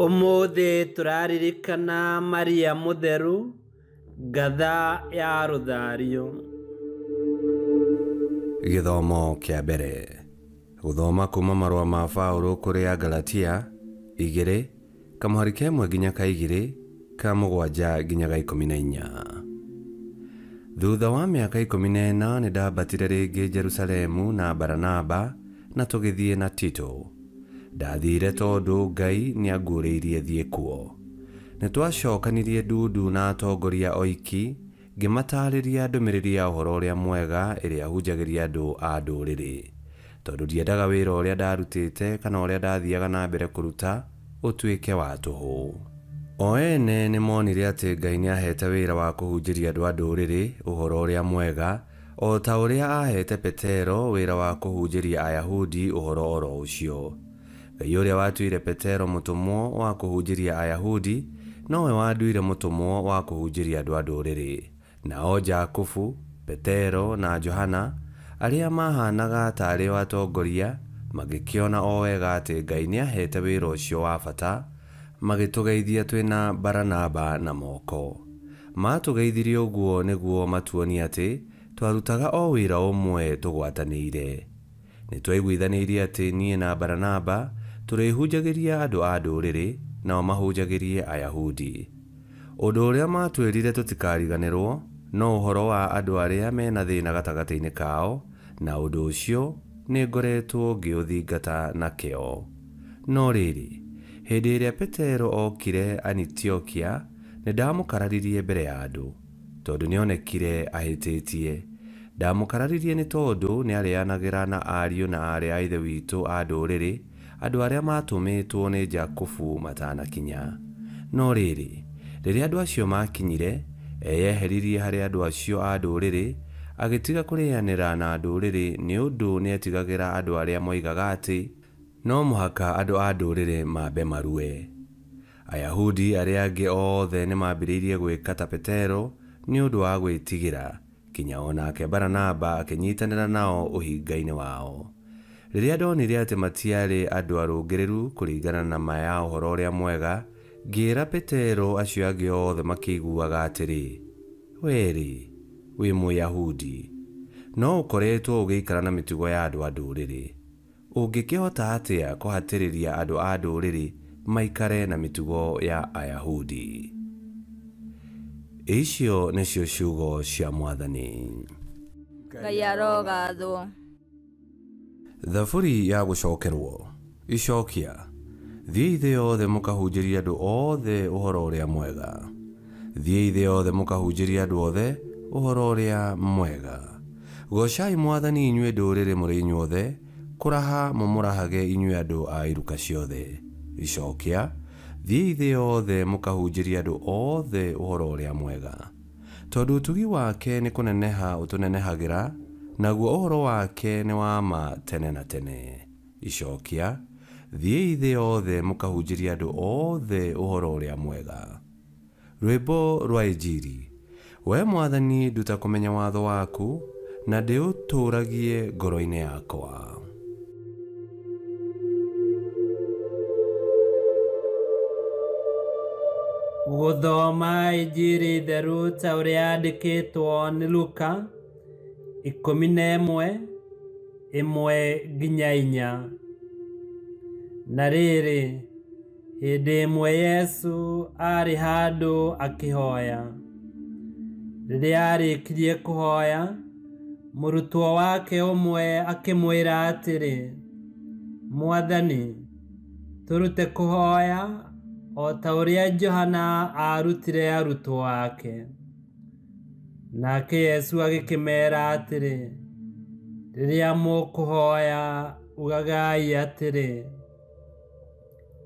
Ũmũthĩ tũraririkana Maria Mũtheru, ngatha ya rũthario. Gĩthomo kĩa mbere. Gũthoma kuma marũa ma Paũlũ kũrĩ Agalatia 2 kamũhari ka 1 nginya ka 2 ka 7 nginya ga 14. Thutha wa mĩaka 14 nĩndambatire rĩngĩ Jerusalemu na Baranaba na tũgĩthiĩ na Tito. Ndathire tondũ Ngai nĩanguũrĩirie thiĩ kuo. Nĩtwacokanirie ndundu na atongoria oiki ngĩmatarĩria ndũmĩrĩri ya ũhoro ũrĩa mwega ĩrĩa hunjagĩria andũ a ndũrĩrĩ, tondũ ndiendaga wĩra ũrĩa ndarutĩte kana ũrĩa ndathiaga na mbere kũruta ũtuĩke wa tũhũ. O ene nĩmonire atĩ Ngai nĩahete wĩra wa kũhunjĩria andũ a ndũrĩrĩ ũhoro ũrĩa mwega, o ta ũrĩa ahete Petero wĩra wa kũhunjĩria Ayahudi ũhoro oro ũcio. Ngai ũrĩa watuire Petero mũtũmwo wa kũhunjĩria Ayahudi nowe wanduire mũtũmwo wa kũhunjĩria andũ a ndũrĩrĩ. Nao Jakubu, Petero na Johana arĩa mahanaga taarĩ o atongoria magĩkĩona o wega atĩ Ngai nĩahete wĩra ũcio wa bata, magĩtũgeithia twĩna Baranaba na moko. Matũgeithirie ũguo nĩguo matuonie atĩ twarutaga o wĩra ũmwe tũgwatanĩire. Nĩtwaiguithanĩirie atĩ niĩ na Baranaba tũrĩhunjagĩria andũ a ndũrĩrĩ, nao mahunjagĩrie Ayahudi. Ũndũ ũrĩa matwĩrire tũtikariganĩrwo no ũhoro wa andũ arĩa mena thĩna gatagatĩ-inĩ kao, na ũndũ ũcio nĩngoretwo ngĩũthingata na kĩo. No rĩrĩ, hĩndĩ ĩrĩa Petero okire Anitiokia, nĩndamũkararirie mbere ya andũ, tondũ nĩonekire ahĩtĩtie. Ndamũkararirie nĩ tondũ nĩarĩanagĩra na ariũ na aarĩ a Ithe witũ a ndũrĩrĩ, andũ arĩa matũmĩtwo nĩ Jakubu matanakinya. No rĩrĩ, rĩrĩa andũ acio makinyire, eyeheririe harĩ andũ acio a ndũrĩrĩ, agĩtiga kũrĩanĩra na ndũrĩrĩ nĩ ũndũ nĩetigagĩra andũ arĩa moigaga atĩ no mũhaka andũ a ndũrĩrĩ mambe marue. Ayahudi arĩa angĩ othe nĩmambĩrĩirie gwĩka ta Petero nĩ ũndũ wa gwĩtigĩra, kinya o nake Baranaba akĩnyitanĩra nao ũhinga-inĩ wao. Rĩrĩa ndonire atĩ matiarĩ andũ arũngĩrĩru kũringana na ma ya ũhoro ũrĩa mwega, ngĩĩra Petero acio angĩ othe makĩiguaga atĩrĩ, "Wee-rĩ, wĩ Mũyahudi, no ũkoretwo ũgĩikara na mĩtugo ya andũ a ndũrĩrĩ. Ũngĩkĩhota atĩa kũhatĩrĩria andũ a ndũrĩrĩ maikare na mĩtugo ya Ayahudi?" Icio nĩcio ciugo cia Mwathani. Ngai arogathwo. Thaburi ya gũcokerwo. Icokia. Thiĩi thĩ yothe mũkahunjĩrie andũ othe ũhoro ũrĩa mwega. Thiĩi thĩ yothe mũkahunjĩrie andũ othe ũhoro ũrĩa mwega. Goocai Mwathani inyuĩ ndũrĩrĩ mũrĩ inyuothe, kũraha mũmũrahage inyuĩ andũ a iruka ciothe. Icokia. Thiĩi thĩ yothe mũkahunjĩrie andũ othe ũhoro ũrĩa mwega. Tondũ ũtugi wake nĩ kũneneha ũtũnenehagĩra, naguo ũhoro wake nĩ wa ma tene na tene. Icokia. Thiĩi thĩ yothe mũkahunjĩrie andũ othe ũhoro ũrĩa mwega. Rwĩmbo rwa Injiri. We Mwathani, nduta kũmenya watho waku, na ndĩũtũũragie ngoro-inĩ yakwa. Gũthoma Injiri theru ta ũrĩa yandĩkĩtwo nĩ Luka 11 1 nginya 4. Na rĩrĩ, hĩndĩ ĩmwe Yesu aarĩ handũ akĩhoya. Rĩrĩa aarĩkirie kũhoya, mũrutwo wake ũmwe akĩmwĩra atĩrĩ, "Mwathani, tũrute kũhoya o ta ũrĩa Johana aarutire arutwo ake." Nake Yesu agĩkĩmeera atĩrĩ, "Rĩrĩa mũkũhoya, ugagai atĩrĩ,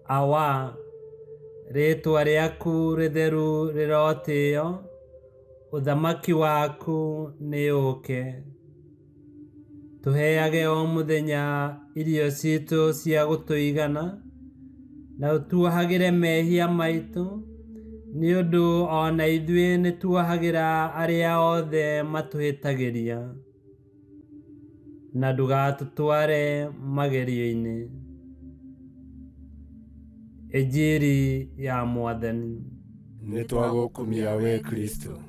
Awa, rĩĩtwa rĩaku rĩtheru rĩrotĩĩo, ũthamaki waku nĩũũke. Tũheage o mũthenya irio ciitũ cia gũtũigana, na ũtuohagĩre mehia maitũ, nĩ ũndũ o na ithuĩ nĩtuohagĩra arĩa othe matũhĩtagĩria. Na ndũgatũtware magerio-inĩ." Injiri ya Mwathani. Nĩtwagũkumia we Kristo.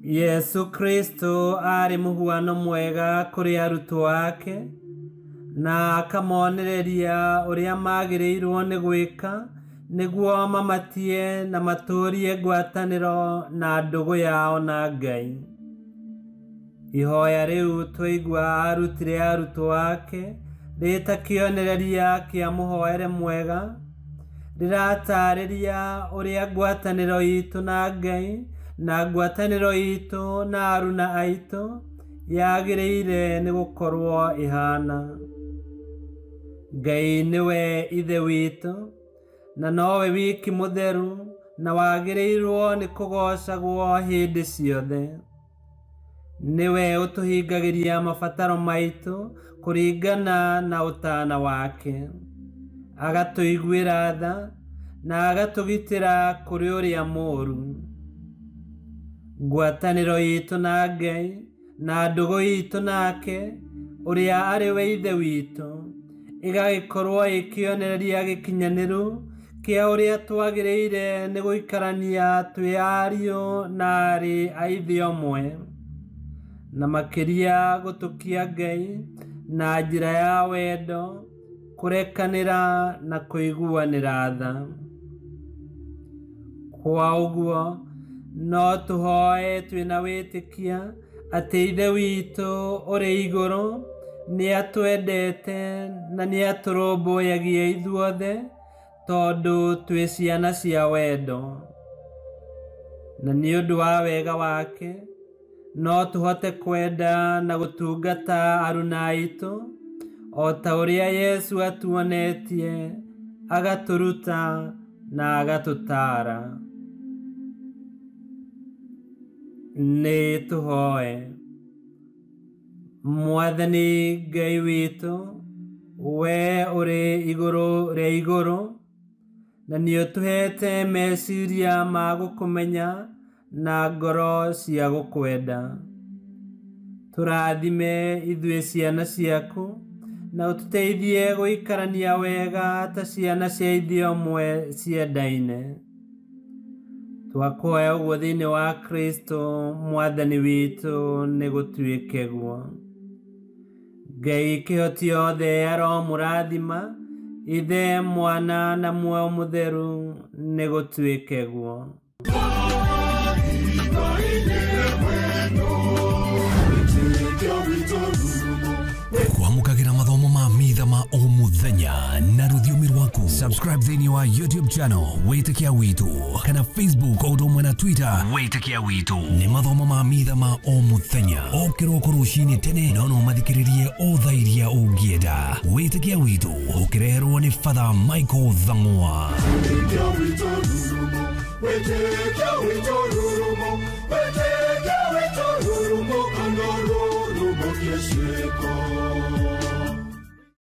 Yesu Kristo aarĩ mũhuano mwega kũrĩ arutwo ake na akamonereria ũrĩa magĩrĩirwo nĩ gwĩka nĩguo mamatie na matũũrie ngwatanĩro na ndũgũ yao na Ngai. Ihoya rĩu twaigua arutire arutwo ake rĩta kĩonereria kĩa mũhoere mwega rĩratarĩria ũrĩa ngwatanĩro itũ na Ngai na ngwatanĩro itũ na aruna aitũ yagĩrĩire nĩ gũkorwo ĩhana. Ngai nĩwe Ithe witũ na nowe wiki mũtheru na wagĩrĩirwo nĩ kũgoocagwo hĩndĩ ciothe. Nĩwe ũtũhingagĩria mabataro maitũ kũringana na ũtana wake, agatũiguĩra tha na agatũgitĩra kũrĩ ũrĩa mũũru. Ngwatanĩro itũ na Ngai na ndũgũ itũ nake ũrĩa arĩ we Ithe witũ ĩgagĩkorwo ĩkĩonereria gĩkinyanĩru kĩa ũrĩa twagĩrĩire nĩ gũikarania twĩ ariũ na aarĩ a Ithe ũmwe, na makĩria gũtũkia Ngai na njĩra ya wendo, kũrekanĩra na kũiguanĩra tha. Kwa ũguo no tũhoe twĩna wĩtĩkia atĩ Ithe witũ ũrĩ igũrũ nĩatwendete na nĩatũrũmbũyagia ithuothe tondũ twĩ ciana cia wendo. Na nĩ ũndũ wa wega wake no tũhote kwenda na gũtungata aruna aitũ o ta ũrĩa Yesu atuonetie, agatũruta na agatũtaara. Nĩ tũhoe. Mwathani Ngai witũ, we ũrĩ igũrũ rĩa igũrũ na nĩũtũhete meciria ma gũkũmenya na ngoro cia gũkwenda. Tũrathime ithuĩ ciana ciaku na ũtũteithie gũikarania wega ta ciana cia Ithe ũmwe ciendaine. Twakũhoya ũguo thĩinĩ wa Kristo Mwathani witũ nĩ gũtuĩke guo. Ngai kĩhoti othe aromũrathima, Ithe, Mwana na Muoyo Mũtheru, nĩ gũtuĩke guo. Kwamũkagĩra mathomo ma mitha ma o mũthenya na rũthiomi rwaku. Subscribe thĩinĩ wa YouTube channel Wĩtĩkia Witũ kana Facebook o ũndũ ũmwe na Twitter Wĩtĩkia Witũ. Nĩ mathomo ma mitha ma o mũthenya o kĩroko rũcinĩ tene, no no mathikĩrĩrie o thaa iria ũngĩenda. Wĩtĩkia Witũ ũkĩreherwo nĩ Father Michael Thang'wa. Wĩtĩkia witũ rurumo, wĩtĩkia witũ rurumo, kana rurumo kĩciko.